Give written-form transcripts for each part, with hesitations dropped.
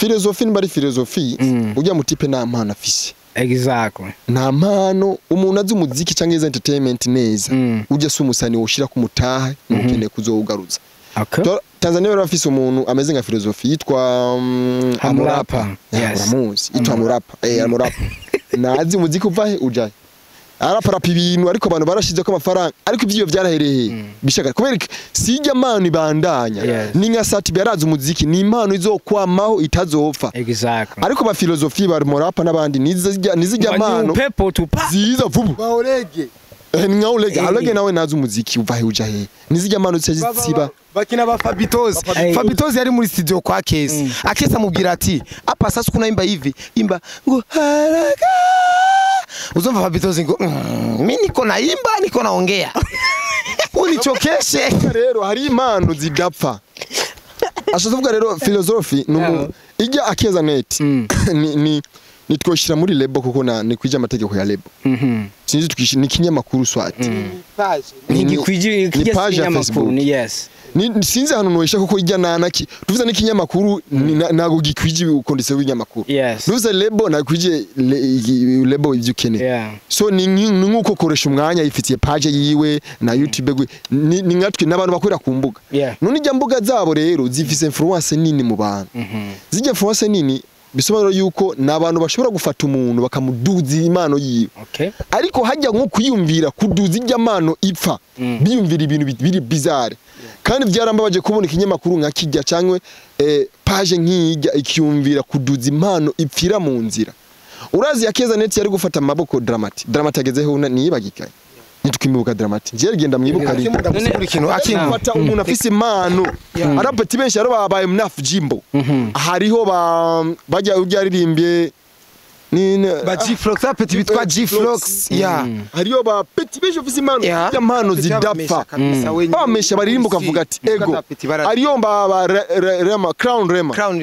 Filozofi nimba ari filozofi, ujya mutipe nta mpano afise. Exactly. Nta mpano. Umuntu azi umuziki cyangwa iza entertainment neza, ujya si umusani woshira ku mutahe nukeneye kuzowugaruza. Okay. Tanzania bari bafise umuntu ameze nka filozofi yitwa Hamurapa. Amurapa. Yes. Uramuzi, yitwa Amurapa. Amurapa nazi umuziki uvahe ujahe, araparapa ibintu, ariko abantu barashize ko amafaranga, ariko ivyo byarahereye bishaka kubera iki? Sijya mpano ibandanya. Ni nka Sat-B, yarazi umuziki, ni impano izokwamaho itazopfa. Exactly. Ariko ba filozofi ba Murapa n'abandi nizijya mpano pepo tupa ziza vuba. Baorege. Ni nka Olege. Olege nawe nazi umuziki uvahe ujahe, nizijya mpano ziba. Bakina ba Fabitozi. Fabitozi yari muri studio kwa Kesi. Akesi amubwira ati hapa sasa kunaimba hivi, imba ngo haraka. Uzumva Fabitozi ngo mimi niko naimba niko naongea. Unichokeshe. Rero hari impano zidapfa. Ashatse kuvuga rero filozofi ni ijya Akeza Net ni nitwoshira muri label kuko na ni kwija amategeko ya label. Sinzi twishi ni kinyamakuru swati. Ni gikwije Ni page ya kinyamakuru ni yes. Ni sinzi hano noisha kuko ijya nanaki tuvuze ni kinyamakuru nago gikwije ukondise w'inyamakuru. Tuvuze label nakwije label ivyo ukeneye. So ni nkuko koresha umwanya yifitiye page yiwe na YouTube ni nkatwe n'abantu bakorera ku mbuga. None ijya mbuga zabo rero zifise influence nini mu bantu. Zijya influence nini bisobanura yuko nabantu bashobora gufata umuntu bakamuduza impano yiwe. Okay. Ariko hajya nko kuyumvira kuduza ijya mpano ipfa, biyumvira ibintu biri bizarre. Kandi byarambabaje kubona ikinyamakuru nka kijya cyangwa page nk'ijya ikiyumvira kuduza impano ipfira mu nzira. Urazi Akeza Net yari gufata amaboko Dramati. Dramati agezeho niyibagikaye. Nitwimibuka Dramati. Ngiye genda mwibuka ari. Fata umuntu afise impano. Arapeti benshi ari babaye mnafu jimbo. Hariho bajya uryaririmbye ni ba G-Flox, apeti bitwa G-Flox. Yeah. Hariho ba peti benshi afise impano, ya mpano zidapfa. Bamesha baririmba ukavuga ati ego. Hariyo ba Rema, Crown Rema. Crown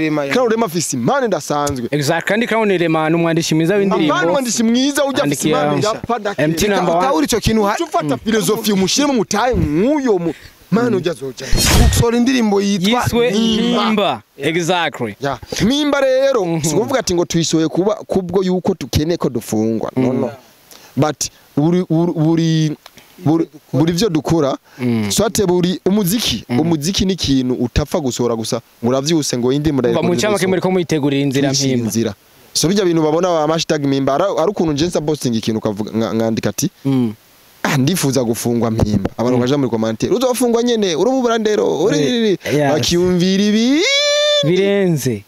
Rema afise impano ndasanzwe. Exactly. Kandi Crown Rema n'umwandishi mwiza w'indirimbo. Impano umwandishi mwiza ujya afise impano ndapfa MT number 1. Utawuri ico kintu ufata filozofi umushire mu mutahe nk'uyo mano ujya zoja. Gusohora indirimbo yitwa Mimba. Exactly. Ya. Mimba rero sikuvuga ati ngo tuyisoye kuba kubwo yuko tukeneye ko dufungwa. No no. But buri buri byo dukora swate buri umuziki, umuziki ni ikintu utapfa gusohora gusa muravyuse ngo indi murayikora. Mu cyama kimwe ko muyitegurira inzira mpimba. So bijya bintu babona ba hashtag Mimba ari ukuntu nje nsa posting ikintu ukavuga nkandika ati ndifuza gufungwa mpimba. Abantu baje muri commentaire uzofungwa nyene urubura ndero uri bakiyumvira ibi birenze.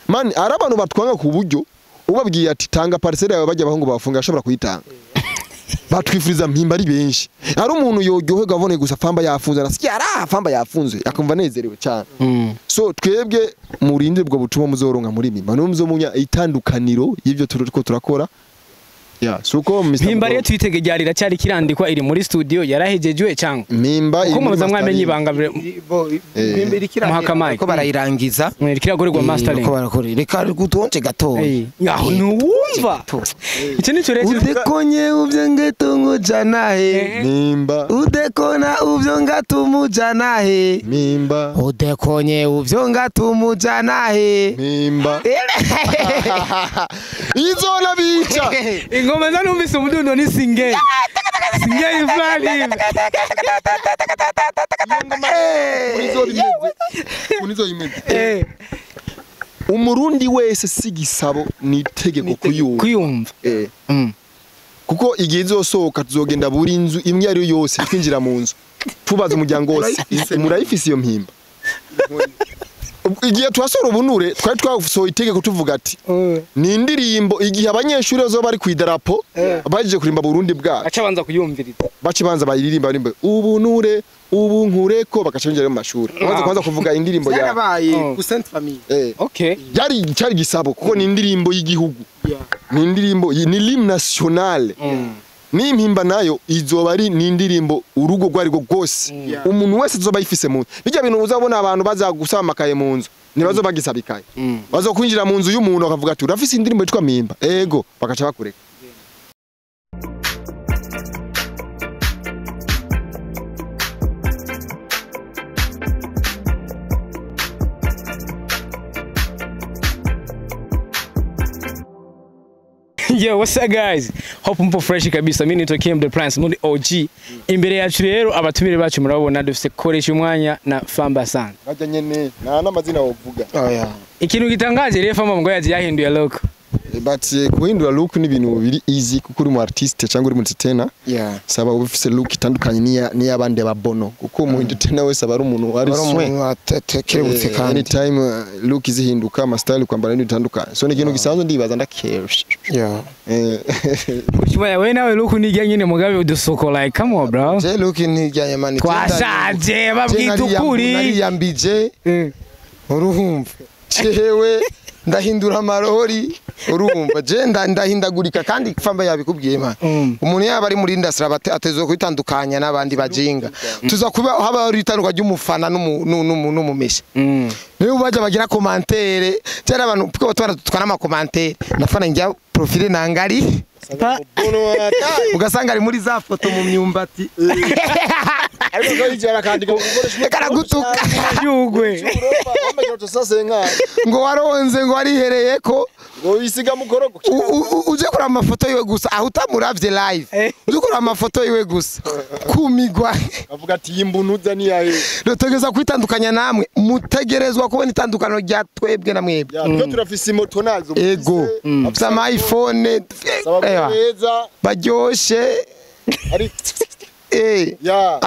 Man ari abantu batwanga ku buryo ubabwiye ati tanga parcelle yawe bajya bahungu bafunga ashobora kuyitanga. Batwifuriza mpimba ari benshi. Ari umuntu yoryoherwa abone gusa famba yafunze arasikia ara famba yafunze akumva nezerewe cyane. So twebwe murinde ubwo butumwa muzoronka muri Mimba no muzomunya itandukaniro y'ivyo turiko turakora. Ya, suko Mr. Mimba rero twitege ryarira cyari kirandikwa iri muri studio yarahejejwe cyangwa Mimba iri muri mwamenye ibanga Mimba iri kirandikwa ko barayirangiza kiragorerwa mastering ko barakora reka gutonje gato. Aho nuwumva icyo nico rero udekonye uvyo ngetungu janahe Mimba udekona uvyo ngatumu janahe Mimba udekonye uvyo ngatumu janahe Mimba izona bica ingoma zanumvise umudundo ni singeli. Singeli fulani. Unizo imeze. Umurundi wese sigisabo ni itegeko kuyumva. Kuko igihe izosohoka tuzogenda buri inzu imwe ari yose twinjira mu nzu tubaza umuryango wose murayifise iyo mpimba. Igihe twasora ubunure twari twasohoye itegeko tuvuga ati ni indirimbo igihe abanyeshuri bazoba bari ku idarapo baje kurimba Burundi bwacu acabanza kuyumviriza bacibanza bayiririmba barimba ubunure ubu nkureko bakaca binjira mu mashuri baza kwanza kuvuga indirimbo ya yarabaye ku Sainte Famille. Okay. Yari cyari gisabo kuko ni indirimbo y'igihugu. Ni indirimbo ni l'hymne national. Ni impimba nayo izoba ari ni indirimbo urugo rwari rwo rwose. Umuntu wese azoba yifise mu bijya bintu uzabona abantu bazagusaba amakaye mu nzu nibazo bagisabikaye bazokwinjira mu nzu y'umuntu akavuga ati urafise indirimbo yitwa Mimba ego bakaca bakureka. Yo, what's up guys? Hope mpo fresh kabisa. Mimi nitwa KM the Prince, muri OG. Imbere yacu rero abatumire bacu murabona dufise koresha umwanya na Famba San. Bajya nyene nta n'amazina wovuga. Oya. Ikintu gitangaje rero Famba ngo yaje yahinduye look. But guhindura look ni ibintu biri easy kuko uri mu artiste cyangwa uri mu entertainer. Yeah. Saba uba ufise look itandukanye n'iy'abandi babono kuko umu entertainer wese aba ari umuntu ari Ari soin. umuntu atekerebutse kandi. Anytime look izihinduka, ama style kwambara n'ibintu bitandukanye, so ni ikintu gisanzwe ndibaza ndakesha. Yeah. Kushimaya wewe nawe look nijya nyine mugabe udusoko, like come on bro. Je look ntijyanye mani. Twashaje babwita ukuri. Nariyambije. Urumva. Jewe ndahindura amarori, urumva je ndahindagurika kandi Famba yabikubwiye man. Umuntu yaba ari muri industry aba atezwe kwitandukanya n'abandi bajinga. Tuza kuba haba hari itanduka ry'umufana n'umumesha. Niyo baje bagira commentaire, cyane abantu kuko batwara tutwana ama commentaire. Nafana njya profile nangari ugasanga ari muri za foto mu myumbati. Ariko ko ijara kandi gukoresha Reka aragutuka. Yugwe. Ngo waronze ngo warihereye ko ngo wisiga mukorogo. Uje kuraba amafoto yiwe gusa aho utamuravye live. Uje kuraba amafoto yiwe gusa kumigwa. Avuga ati yimbunuza ni yahe. Rutegerezwa kwitandukanya namwe, mutegerezwa kubona itandukaniro rya twebwe na mwebwe. Ya twe turafise imoto nazo. Ego afise ama iPhone saba ewa, beza baryoshe ari eh ya.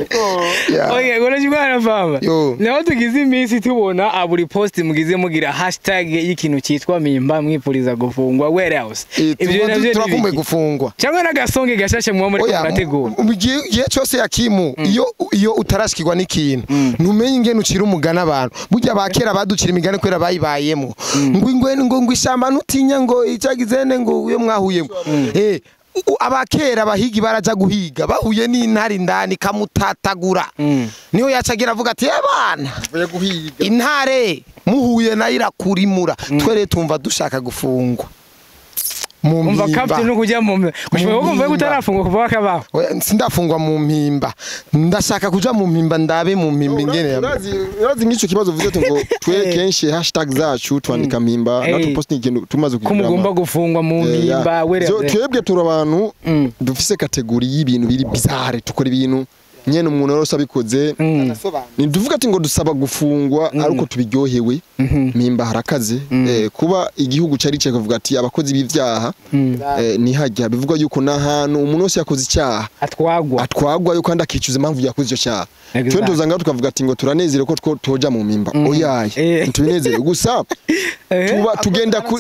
Yeah. Okay, koresha umwanya Famba. Yo. Naho tugize iminsi tubona aburi post mugize mugira hashtag y'ikintu cyitwa mimba mwipuriza gufungwa, where else? Ibyo navyo ni turakumbuye biki? gufungwa. Cyangwa n'agasonge gashashe muba muri Oya, murategura. mu gihe cyose yakimu iyo utarashikirwa n'ikintu ntumenye ingene ucira umugani abantu. Burya ba kera baducira imigani kubera bayibayemo. Ngo ingwe ngo ishamba nutinya ngo icagizene ngo uyo mwahuyemo. Abakera abahigi baraja guhiga bahuye n'intare indani kamutatagura. Niho yacagira avuga ati ebana Vuye guhiga. Intare muhuye nayo irakurimura. Twere tumva dushaka gufungwa mu Umva mpimba. captain no kujya mu kushobora kumva ko utarafungwa kuva wakabaho. Oya, sindafungwa mu mpimba, ndashaka kuja mu mpimba ndabe mu mpimba ingene Urazi nk'icyo kibazo uvuze ati ngo twe kenshi hashtag zacu twandika mpimba natwe posting ikintu tumaze Ko mugomba gufungwa mu mpimba, where else? Twebwe turi abantu dufise category y'ibintu biri bizarre, tukora ibintu nyene umuntu wese abikoze. Ni tuvuga ati ngo dusaba gufungwa ariko tubiryohewe. Mpimba harakaze kuba igihugu cari cye kuvuga ati abakozi b'ivyaha nihajya bivuga yuko nahantu umuntu wese yakoze icyaha atwagwa atwagwa yuko kandi akicuza impamvu yakoze icyo cyaha. Exactly. Twe tuza ngaho tukavuga ati ngo turanezere ko toja mu mpimba. Oyaye ntibinezere gusa tuba tugenda ku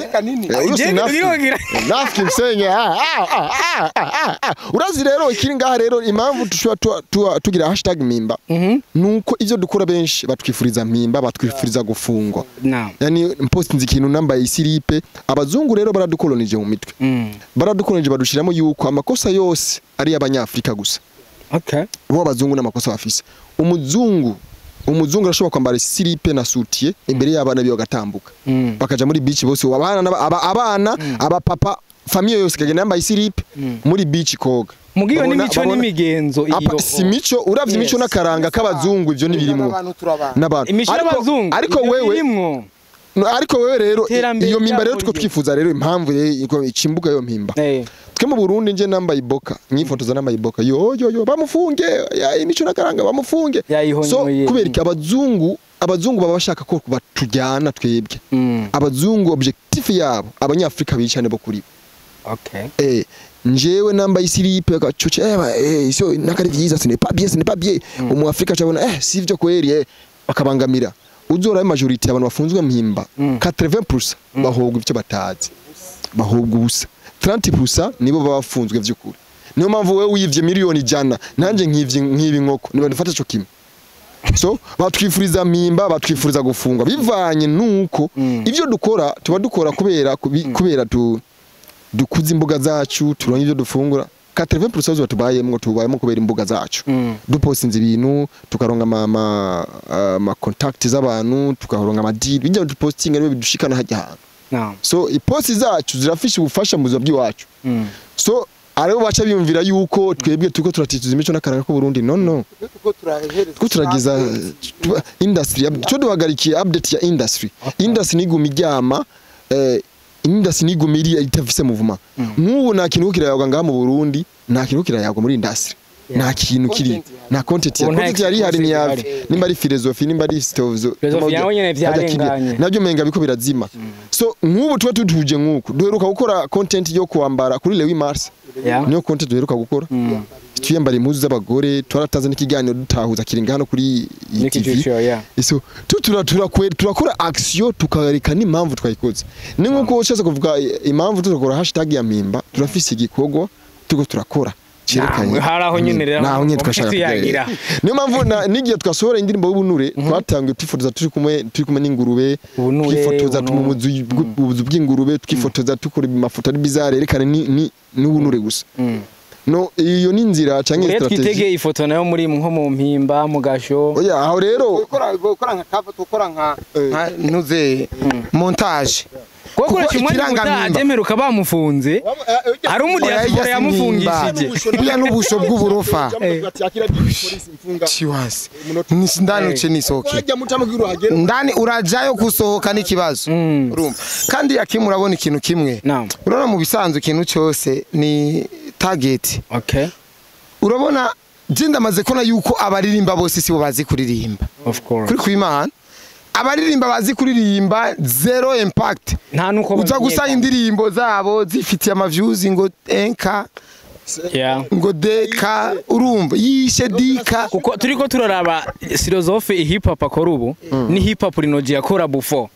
Ugenda ugira. Nafki msenye Urazi rero ikiri ngaha rero impamvu tushobora tugira hashtag mpimba nuko ivyo dukora benshi batwifuriza mpimba, batwifuriza gufungwa. Yani mpostinze ikintu nambaye isiripe, abazungu rero baradukolonije mu mitwe. Baradukolonije badushiramo yuko amakosa yose ari y'abanyafrika gusa. Okay. Bo abazungu n'amakosa bafise. Umuzungu arashobora kwambara isiripe na soutien imbere y'abana biyo gatambuka. Bakaja muri beach bose abana abana abapapa famille yose kagenda yambaye isiripe muri beach koga. Mugiyo ni mico n'imigenzo iyo. Si mico uravye imico n'akaranga k'abazungu ivyo nibirimo. N'abantu. Imico n'abazungu. Ariko wewe ariko wewe rero iyo mpimba rero tuko twifuza rero impamvu rero ikimbuga yo mpimba. Twe mu Burundi nje nambaye iboka, nyifotoza nambaye iboka. Yo yo yo bamufunge, ya imico n'akaranga bamufunge. So kubera iki abazungu baba bashaka ko batujyana twebwe. Abazungu objectif yabo abanyafrika bicane bo kuri. Okay. Njewe nambaye isiripe gacuce so nakari vyiza ce n'est pas bien, ce n'est pas bien. Umu Afrika cabona sivyo kweri bakabangamira. Uzora majority abantu bafunzwe mpimba 80% bahogwa ivyo batazi. Bahogwa ubusa. 30% nibo bafunzwe vy'ukuri. Niyo mpamvu wewe wivye miliyoni 100 nanje nkivye nkibi nkoko niba ndufata ico kimwe. So batwifuriza mpimba, batwifuriza gufungwa bivanye nuko ivyo dukora tuba dukora kubera dukuza imbuga zacu turonye ivyo dufungura. 80% zo tubayemwo tubayemo kubera imbuga zacu. Dupostinze ibintu tukaronga ama contact z'abantu tukaronga ama deal bijya dupostinga niwe bidushikana hajya hantu. No. So iposti zacu zirafisha ubufasha mu buzima bw'iwacu. So Aribo baca biyumvira yuko twebwe turiko turatituza imico n'akaranga k'u Burundi. No no, ko turagiza industry cyo duhagarikiye update ya industry. Industry niguma iryama, industry niguma iri itafise movement. Nk'ubu nta kintu kirayagwa ngaha mu Burundi, nta kintu kirayagwa muri industry, nta kintu kiri, nta content ya Ubu nta content yari ihari ni exclusive yavi, nimba ari philosophy, nimba ari stoves. Philosophy yawe nyene vyarenganye. Nabyo menga biko birazima. So nk'ubu tuba tutuje, nk'uku duheruka gukora content yo kwambara kuri Lewi Mars. Niyo content duheruka gukora, twiyambara impuzu z'abagore, twarataze n'ikiganiro dutahuza kiringa hano kuri iyi Niki TV. Jucho, yeah. So turakora action tukareka n'impamvu twayikoze. Ni nkuko ushatse kuvuga impamvu turakora hashtag ya mpimba, turafise igikorwa turiko turakora cerekanye. Hari aho nyene rero naho nyene twashaka tuyagira. kugera. Niyo mpamvu n'igihe twasohora indirimbo y'ubunure twatangiye twifotoza turi kumwe n'ingurube. Ubunure, twifotoza mu buzu bw'ingurube, twifotoza dukora amafoto ari bizarre yerekana ni n'ubunure gusa. No iyo ni inzira canke Rero strategy. twitege ifoto nayo muri nko mu mpimba mu gasho. Oya, aho rero gukora nka cover, gukora nka ntuze montage. Kuko umwanya ikirangampimba. utajemeruka bamufunze hari umudiaspora yamufungishije. Buriya n'ubusho bw'uburofa chiwasi ni ndani uce nisoke ndani urajayo gusohoka n'ikibazo. Urumva kandi yakimu urabona ikintu kimwe. Naam. Urabona mu bisanzwe ikintu cyose ni target. Urabona je ndamaze kubona yuko abaririmba bose sibo bazi kuririmba. Of course. Kuri kwimana abaririmba bazi kuririmba zero impact. Nta nuko uza gusanga indirimbo zabo zifitiye ama views ngo enka ngo deka, urumva yishe dika. Kuko turiko turaraba philosophe hip hop akora ubu ni hip hop rinoji yakora before,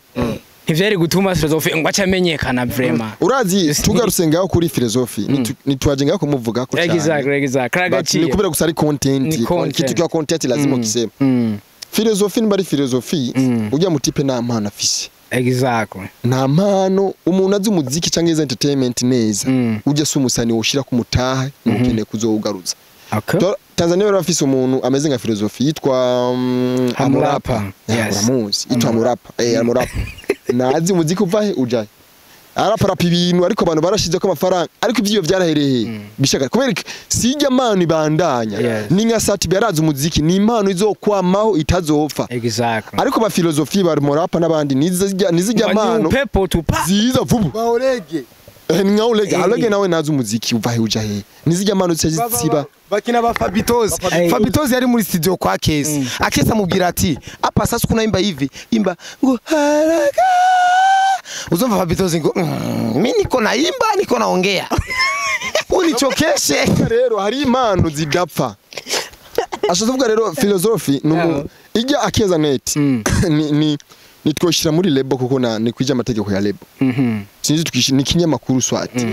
ntivyari gutuma philosophe ngo acamenyekana vraiment. Urazi tugarutse ngaho kuri philosophy, nitwaje ngaho kumuvuga ko cyane. Exactly. But ni Karagaciye. kubera gusa ari content. Ni content. Kitu cya content lazima ukisema. Philosophy nimba ari philosophy, ujya mutipe nta mpano afise. Nta mpano. Umuntu azi umuziki cyangwa iza entertainment neza, ujya si umusani woshira ku mutahe nukeneye kuzowugaruza. Tanzania bari bafise umuntu ameze nka philosophy yitwa Hamurapa. Amurapa. Uramuzi, yitwa Amurapa, Amurapa nazi umuziki uva he ujahe, araparapa ibintu, ariko abantu barashize ko amafaranga, ariko ivyo vyarahereye bishaka kubera iki? Sijya impano ibandanya. Ni nka Sati yarazi umuziki, ni impano izokwamaho itazopfa. Ariko ba philosophy ba Murapa n'abandi nizijya mpano pepo tupa ziza vuba. Baorege. Ni nka Oleg. Oleg nawe nazi umuziki uva he uja he, nizijya mpano ziba. Bakina ba Fabitozi. Fabitozi yari muri studio kwa Kesi. Akesi amubwira ati apa sasa kunaimba hivi, imba ngo haraka. Uzumva Fabitozi ngo mimi niko naimba niko naongea, unichokeshe. Rero hari impano zidapfa. Ashatse kuvuga rero philosophy ni ijya akeza net ni nitwoshira muri label kuko na ni kwija amategeko ya label. Sinzi tukishi ni kinyamakuru swati.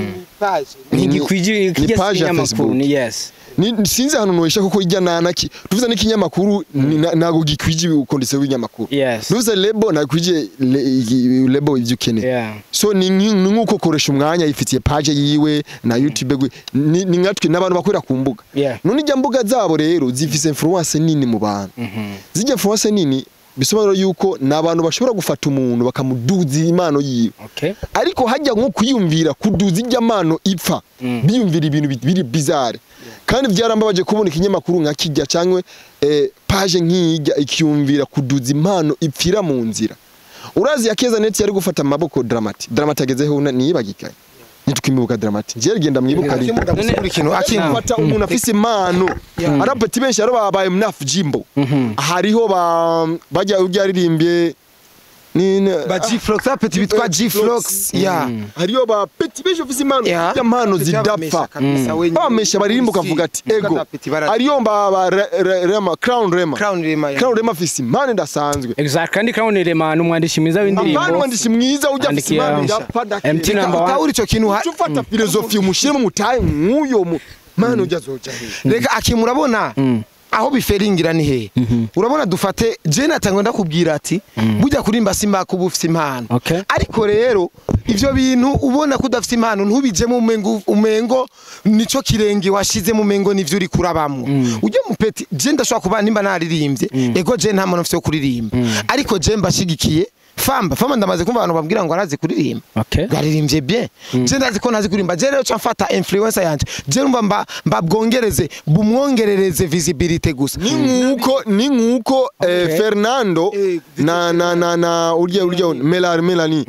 Ntigikwije. Ni page ya ikinyamakuru. Facebook. Ni yes. Ni sinzi ahantu noyisha kuko ijya nanaki tuvuze n'ikinyamakuru ntago gikwije ukondise w'inyamakuru. Tuvuze label nakwije label ivyo ukeneye. So ni nkuko koresha umwanya yifitiye page yiwe na YouTube ni nkatwe n'abantu bakorera ku mbuga. None ijya mbuga zabo rero zifise influence nini mu bantu. Zijya influence nini bisobanura yuko ni abantu bashobora gufata umuntu bakamuduza impano yiwe. Ariko hajya nko kwiyumvira kuduza ijya mpano ipfa, biyumvira ibintu biri bizarre. Kandi byarambabaje kubona ikinyamakuru nka kijya cyangwa page nk'ijya ikiyumvira kuduza impano ipfira mu nzira. Urazi yakeza net yari gufata amaboko Dramati. Dramati agezeho niyibagikaye, nitwimibuka Dramati, ngiye genda mwibuka ari Ndagusigura ikintu Akimu. Gufata umuntu afise impano, arapeti benshi ari babaye mnafu jimbo, hariho ba bajya ujya aririmbye ni Ba G-Flox, apeti bitwa G-Flox, yeah. Hariyo ba peti benshi bafise impano. Yeah. Ijya mpano zidapfa, bamesha baririmba ukavuga ati ego. Hariyo ba Rema, Crown Rema. Crown Rema, yeah. Crown Rema afise impano idasanzwe. Exactly. Kandi Crown Rema ni umwanditsi mwiza w'indirimbo. Apana, umwanditsi mwiza ujya afise Andikia impano idapfa. MT number one. Utahura ico kintu Uca ufata filozofi umushyire mu mutahe nk'uyo mu mwana ujya azoja he? Reka Akimu, urabona aho biferingira ni hehe? Urabona dufate je natangwe ndakubwira ati burya kurimba simba kuba ufise impano. Ariko rero ivyo bintu ubona ko udafise impano ntubijemo, umengo nico kirenge washize mu mengo nivyo uri kurabamwo. Ujye mu peti je ndashobora kuba nimba naririmbye, ego je nta muntu mfise yo kuririmba, ariko je mbashigikiye. Famba Famba ndamaze kumva abantu bambwira ngo arazi kuririmba. Okay. Yaririmbye bien. Je ndazi ko ntazi kuririmba. Je rero ca mfata influencer yanje. Je numva mbabwongereze, bumwongerereze visibility gusa. Ni nkuko Okay. Fernando na urya Melanie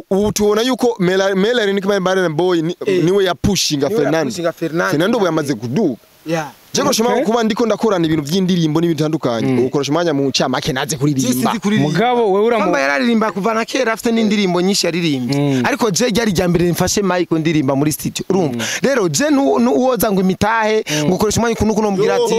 ubu tubona yuko Melanie ni kuma Mbare Boy niwe yapushinga Fernando. Fernando ubu yamaze kuduga. Yeah. Je koshoma kuba ndiko ndakorana ibintu by'indirimbo n'ibintu bitandukanye. Ukoresha umwanya mu ncamake naze kuririmba. Mugabo wewe uramu Famba yararirimba kuva na kera, afite n'indirimbo nyinshi yaririmbye. Ariko je ryari rya mbere mfashe mic ndirimba muri studio. Urumva? Rero je nuwoza ngo imitahe ngo ukoresha umwanya kuno kuno mbwira ati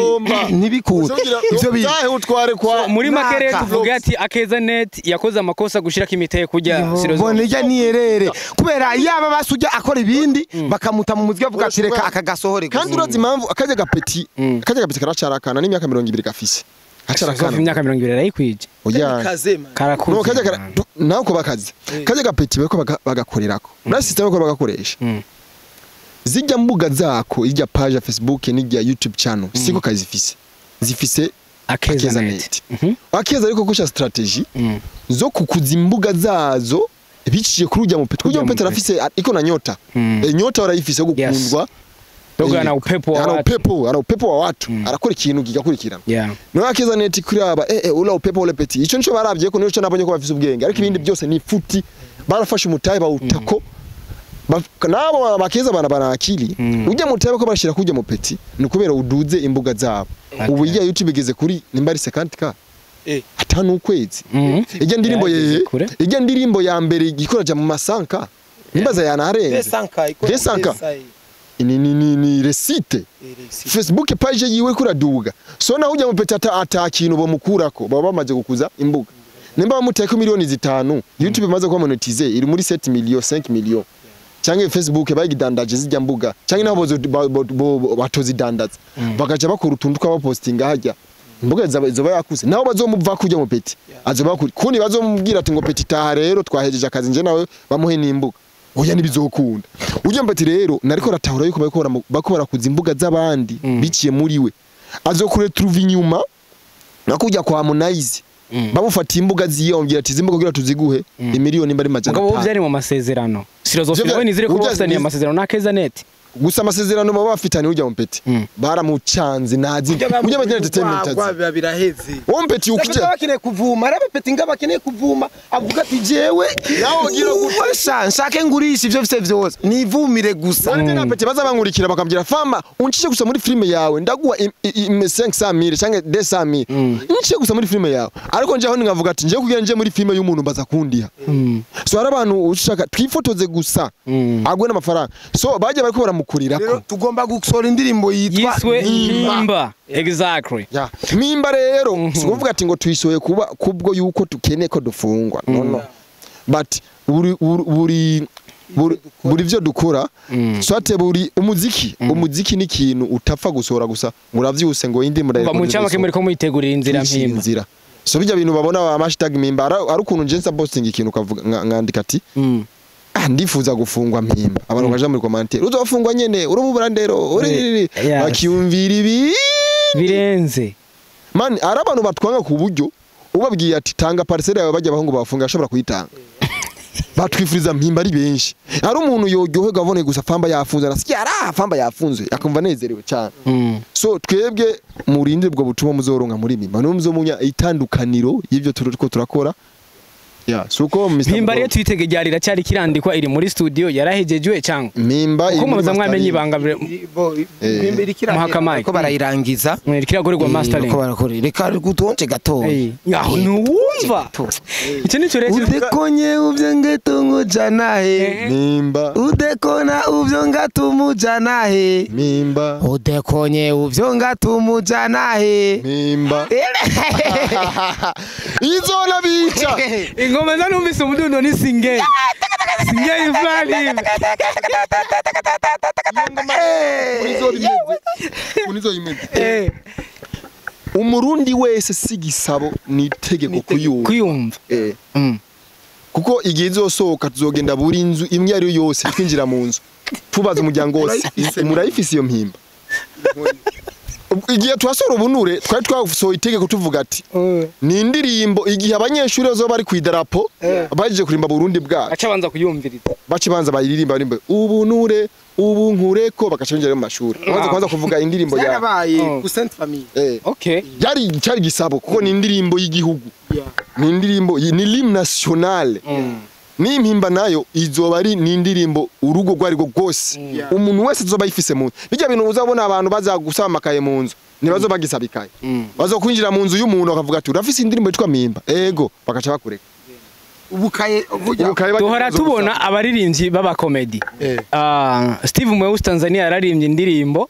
ntibikunda. Ivyo bintu. Utahe utware kwa muri make rero tuvuga ati Akeza Net yakoze amakosa gushirako imitahe kujya Sirozo. Bone rya niyerere. Kubera yaba basujya akora ibindi bakamuta mu muziki avuga ati reka akagasohore gusa. Kandi urazi impamvu akajya gapeti karacarakana n'imyaka 20 gafise. Acarakana imyaka 20 arayikwije. Oya. Karakuze. No kajya naho ko bakaze. Kajya gapeti bariko bagakorerako. Na system ko bagakoresha. Zijya mbuga zako, ijya page ya Facebook n'ijya YouTube channel, siko kazifise. Zifise Akeza Net. Akeza ariko kusha strategy zo kukuza imbuga zazo biciye kuri ujya mupeti. Ujya mupeti arafise iko na nyota. Nyota arayifise gukundwa. Dogo ana upepo wa watu. Ana upepo wa watu. Arakora ikintu gigakurikirana. Yeah. No Akeza Net kuri aba ula upepo ule peti. Ico nico barabye ko nico nabonye ko bafise ubwenge. Ariko ibindi byose ni futi. Barafashe umutahe bawutako. Nabo bakeza bana barakili. Ujya mutahe ko barashira kujya mu peti ni kubera uduze imbuga zabo. Ubu ijya YouTube igeze kuri nimbari 50k. Atanu ukwezi. Ijya ndirimbo yeye. Ijya ndirimbo ya mbere ikoraja mu masanka. Nimbaza yanarenze. 200k. Ni recite. Facebook page yiwe kuraduga. So naho ujya mupeti ata kintu bomukurako baba bamaze gukuza imbuga. Nimba bamuteka miliyoni 5 YouTube imaze kuba monetize iri muri 7 million 5 million. Change Facebook bayigidandaje zijya mbuga. Change nabo batozidandaza. Bakaja bakora utuntu twabapostinga hajya. Imbuga zoba yakuse. Naho bazomuva kujya mu peti. Azoba kuri bazomubwira ati ngo peti taha rero twahejeje akazi nje nawe bamuhe n'imbuga. Oya nibizokunda. Ujya mpati rero nariko ratahura yuko bako barakuza imbuga z'abandi biciye muri we. Azokure truva inyuma nakujya kwa Harmonize. Bamufata imbuga ziyongera ati zimbuga kugira tuziguhe imiliyoni mbari majana. Mugabo byari mu masezerano. Sirozo we nizire ko bafitaniye amasezerano na Akeza Net. Gusa amasezerano baba bafitaniye ujya mpeti. Baramucanze nazi. Ujya bagena entertainment azi. Biba biraheze. Wo mpeti ukije. Bakeneye kuvuma, arabe peti ngaba bakeneye kuvuma, avuga ati jewe nawo gira gufasha nshake ngurisha ivyo bise vyose. Nivumire gusa. None na peti bazabankurikira bakambwira fama uncishe gusa muri filime yawe ndaguha 500,000 canke 200,000. Uncishe gusa muri filime yawe. Ariko nje aho nkavuga ati nje kugira nje muri filime y'umuntu mbaza kundiha. So hari abantu ushaka twifotoze gusa. Agwe n'amafaranga. So baje bariko baramukurirako. Rero tugomba gusora indirimbo yitwa Mimba. Exactly. Yeah. Mimba rero sikuvuga ati ngo tuyisoye kuba kubwo yuko tukeneye ko dufungwa. No no. But buri buri vyo dukora swate buri umuziki umuziki ni ikintu utapfa gusohora gusa ngo uravyuse ngo indi murere. Mu cyamake muri ko muyitegurira inzira mpimba. So bijya bintu babona ama hashtag mimba ari ukuntu nje nsa posting ikintu ukavuga ngandika ati ndifuza gufungwa mpimba abantu baje muri commentaire uzofungwa nyene urumubura ndero uri bakiyumvira ibi birenze. Man ari abantu batwanga ku buryo ubabwiye ati tanga parcelle yawe bajya abahungu bafunga ashobora kuyitanga. Batwifuriza mpimba ari benshi. Ari umuntu yoryoherwa abone gusa Famba yafunze arasikia ara Famba yafunze akumva anezerewe cyane. So twebwe murinde ubwo butumwa muzoronka muri mimba no muzomunya itandukaniro y'ivyo turiko turakora. Yeah, suko Mr. Mimba rero twitege ryari iracyari kirandikwa iri muri studio yarahejejwe cyangwa Mimba uko muza mwamenye ibanga Mimba iri kirandikwa ko barayirangiza kiragorerwa mastering ko barakora reka gutonje gato yaho nuwumva icyo nico rero udekonye uvyo ngetungu janahe Mimba udekona uvyo ngatumu janahe Mimba udekonye uvyo ngatumu janahe Mimba izona bica ingoma zanumvise umudundo ni singeli. Singeli fulani. Unizo imeze. Umurundi wese sigisabo ni itegeko kuyumva. Kuko igihe izosohoka tuzogenda buri nzu imwe ari yose twinjira mu nzu. Tubaza umuryango wose murayifise iyo mpimba. Igihe twasora ubunure twari twasohoye itegeko tuvuga ati ni indirimbo igihe abanyeshuri bazoba bari ku idarapo baje kurimba Burundi bwacu aca banza kuyumviriza baca banza bayiririmba barimba ubunure ubu nkureko bagaca binjira mu mashuri baza kwanza kuvuga indirimbo ya Yarabaye ku Sainte Famille. Okay. Yari cyari gisabo kuko ni indirimbo y'igihugu, ni indirimbo ni l'hymne national. N'impimba nayo izoba ari ni indirimbo urugo rwari rwo rwose umuntu wese azoba ayifise mu nzu. Bijya bintu uzabona abantu baza gusaba amakaye mu nzu ntibazo bagisaba ikaye, bazokwinjira mu nzu y'umuntu bakavuga ati urafise indirimbo yitwa Mpimba, ego, bagaca bakureka Ubukaye burya Ubukaye Duhora bagiye tubona abaririmbyi b'abakomedi. Steve Mweusi Tanzania yararimbye indirimbo.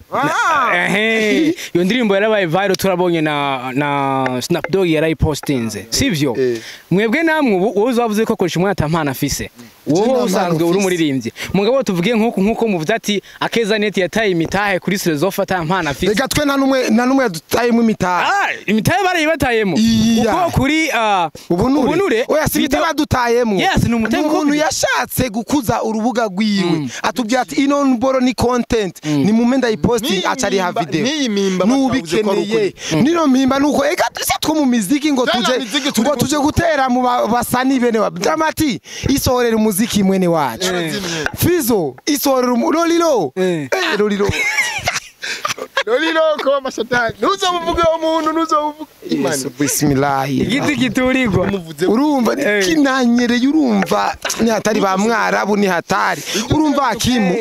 Ehe, iyo ndirimbo yarabaye viral, turabonye na Snapdog yarayipostinze, sivyo? Mwebwe namwe ubu wowe uzavuze ko akoresha umwana atampana afise, wowe nta mpano usanzwe uri mfise. umuririmbyi, mugabo tuvuge nkuko muvuze ati Akeza Net yataye imitahe kuri Silezofa atampana afise. Reka twe nta numwe yadutayemo imitahe. Imitahe barayibatayemo. Iya. Kuko kuri Ubunure oya si imitahe badutayemo. Yes, ni umutahe umuntu kuko- yashatse gukuza urubuga rwiwe atubwira ati ino mboro ni content ni mume ndayiposting N'iyi aca ariha mpimba- video n'iyi mpimba batavuze ko ari nubikeneye nino mpimba nuko eka se two mu miziki ngo Tena tuje miziki turi ngo tuje gutera mu basani bene wa Dramati isohorera umuziki mwene wacu Yarazimye. Fizo isohorera Lolilo Lolilo Lolilo ko amashatani ntuzomuvuge uwo muntu, ntuzomuvuge Imana. Yesu bismillah. Igiti kiturirwa. Umuvuze Urumva kinanyereye, urumva ni hatari ba mwarabu ni hatari, urumva Hakimu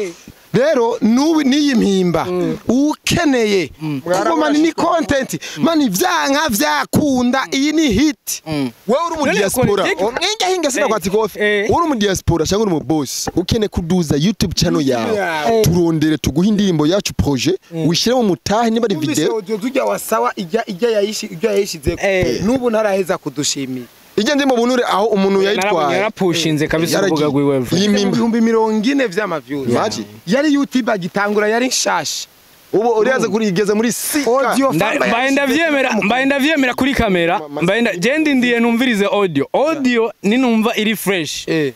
rero nubu niyi mpimba ukeneye kuko man ni content man vyanka vyakunda iyi ni hit. Wewe uri mu None diaspora politiki- nginga hinga sina kwatsi kofi. Uri mu diaspora cyangwa uri mu boss ukene kuduza YouTube channel yawe, turondere tuguhe indirimbo yacu projet wishyire mu mutahe niba ari video. Audio tujya wasawa ijya yayishi ijya yayishizeko nubu ntaraheza kudushimira. Ijya ndimo bunure aho umuntu yayitwaye Yarapushinze kabisa Yaragiye. urubuga rwiwe. Iyi mpimba 40,000 vy'amaviews. Imagine. Yari YouTube agitangura yari nshasha. Ubu uriyaza kuri igeze muri sika Audio Famba Mbaye ndavyemera, mbaye ndavyemera kuri kamera, mbaye je ndindiye numvirize audio ninumva iri fresh, je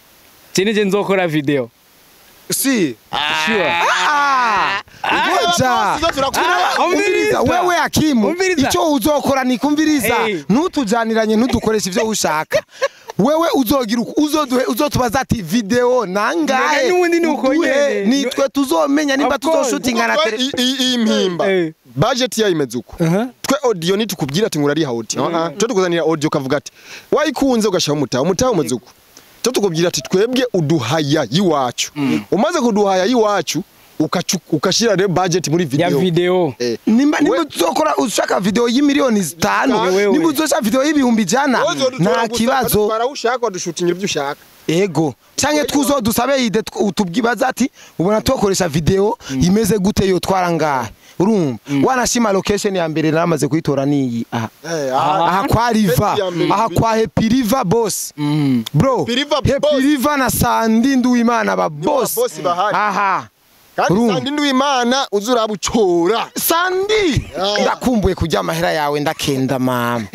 nije nzokora video. Si Sure. Ah, ngoja. Umviriza. Umviriza wewe Hakimu, Umviriza. icyo uzokora ni kumviriza ntutujaniranye ntudukoreshe ivyo ushaka wewe uzogira uzoduhe uzotubaza ati video nangahe. Mbega n'ubundi ni uko Uduhe, nyene. nitwe tuzomenya nimba Of course. tuzoshutinga na tele. Iyi mpimba budget yayo imeze uko. Twe audio nitukubwira ati ngurariha audio. Twe tukuzanira audio ukavuga ati wayikunze ugashira umutahe, umutahe umeze uko. Twe tukubwira ati twebwe uduhaya yiwacu, umaze kuduhaya yiwacu ukashira rero budget muri Ya video video. Nimba uzokora ushaka video y'imiliyoni 5, Wewe. nimba uzoshaka video y'100,000, nta kibazo. Ushaka wadushutingira ibyo ushaka. Ego canke twuzodusabe ide utubwibaza ati ubona tukoresha video imeze gute yotwara ngahe, urumva wanashima location ya mbere naramaze kuyitora niyi aha aha kwa Riva Ya mbere. aha kwa Happy Riva boss bro. Happy Riva Happy boss. Riva na Sandi Nduwimana ba boss boss bahari. Aha. Kandi Urumva. Sandi Nduwimana uzurabucora. Sandi, ndakumbuye kurya amahera yawe ndakenda mama.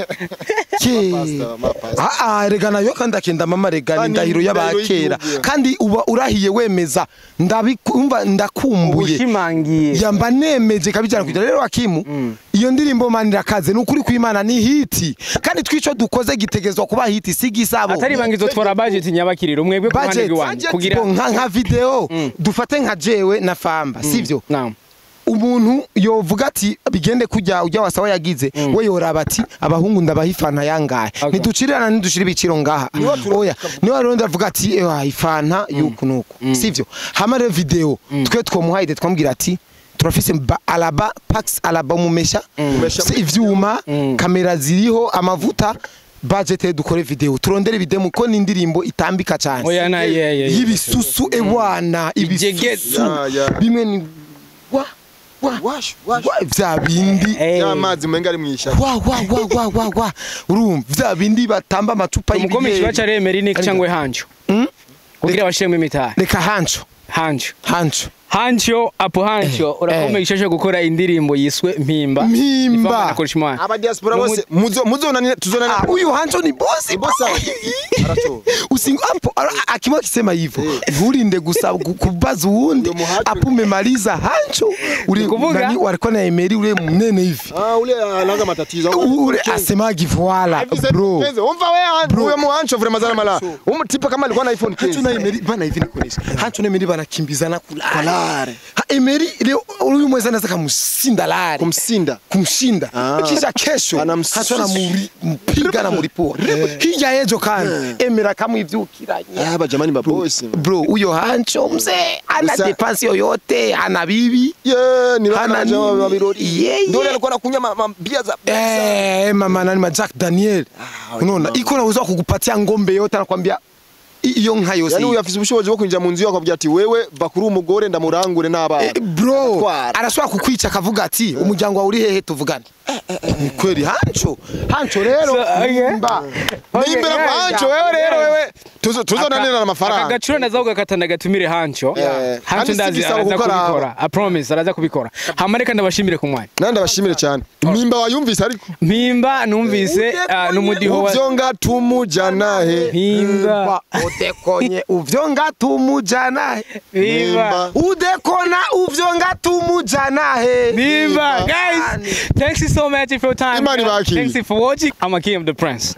Ke. Pastor, ma pastor. Rega nayo kandi akenda mama rega ni Kandi indahiro indahiro y'abakera y'igihugu. Kandi uba urahiye wemeza ndabikumva ndakumbuye. Ushimangiye. Yamba nemeje kabijana kugira rero Hakimu iyo ndirimbo man irakaze ni ukuri kw'Imana ni hit kandi twico dukoze gitegezwa kuba hit si gisabo. Atari banga izotwara budget nyabakiriro mwebwe ku ruhande Budget rw'iwanyu kugira Bo, nka video dufate nka jewe na Famba sivyo? Naam. Umuntu yovuga ati bigende kujya ujya wasawa yagize we yoraba ati abahungu ndabaha ifanta yangahe. Ntiducirirana ntidushira ibiciro ngaha oya niwe rero ndavuga ati ewa ifanta yuku nuku sivyo hama rero video twe twomuhaye twamubwira ati turafise alaba pax alaba mumesha Mumesha. si ivyuma kamera ziriho amavuta budget dukore video turondere video ko ni indirimbo itambika cyane Oya na ye ye. y'ibisusu ebwana ibisusu Ya, ya. bimwe ni wa wa Wash wash. wa vya bindi Y'amazi umenga ari mw'ishyamba. wa wa wa wa wa wa urumva vya bindi batamba amacupa Umukomishi y'ibiyeri. baca remera ni cyangwa hanjo. Kugira bashiremo imitahe. Reka hancho. Hanjo. Hancho. Hancho apo Hancho urakomeye ishashe gukora indirimbo yiswe Mpimba. Mpimba. Ifamana Korishimana. Aba diaspora bose muzo muzonanira tuzonanira. Ah, huyu Hancho ni bosi. Bosi. Arato. Usingo hapo akimwa akisema hivyo nturinde gusa kubaza uwundi Ndio muhajiri. apo umemaliza Hancho ule Nikuvuga? nani walikuwa na Emery ule mnene hivi Ah, ule anaanza matatizo. ule asemagi voila bro. Kenzo, umva wewe huyo muhancho vraiment zana mala. Umtipa kama alikuwa na iPhone Hancho na 15. Emery bana hivi nikuonesha. Hancho na Emery banakimbizana kulare. Kulare. Ha, Emery leo huyu mweza anaweza kumshinda lare. Kumsinda. Kumshinda. Ah. Kisha kesho Hancho anampiga na mulipua. Hirya yejo kandi Emery akamwivyukiranya. Ah, ba jamani ba boss. Bro, huyo Hancho mzee ana Gusa- depense yoyote, ana bibi. Ye, ni Hana bana jamaa nini? wa birori. Ye, Ndio ye. alikuwa anakunywa bia za Mama nani ma Jack Daniel. Unaona, iko na uwezo wa kukupatia ngombe yote anakwambia iyo nka yose. Yani uyu afise ubushobozi bwo kwinjira mu nzu yawe akavuga ati wewe bakuri umugore ndamurangure n'abana. Bro, Aratwara. arashobora kukwica akavuga ati umuryango wawe uri hehe tuvugane. Ni kweli Hancho. Hancho rero So, okay. mba. Nimbera kwa Hancho wewe rero wewe tuzonanira Aka amafaranga. gacuro naza kugakata ndagatumire Hancho. Yeah. Hancho Kandi ndazi sigisaba araza kuko araba. kubikora. I promise araza kubikora. Hama reka ndabashimire ku mwanya. Nandi ndabashimire cyane. Mpimba wayumvise ariko. Mpimba numvise n'umudiho wa Uvyo ngatumujana he. Mpimba. Udekonye uvyo ngatumujana he. Mpimba. Udekona uvyo ngatumujana he. Mpimba. Guys, thanks so much for your time. Imani guys. baki. Thanks for watching. I'm Akim the Prince.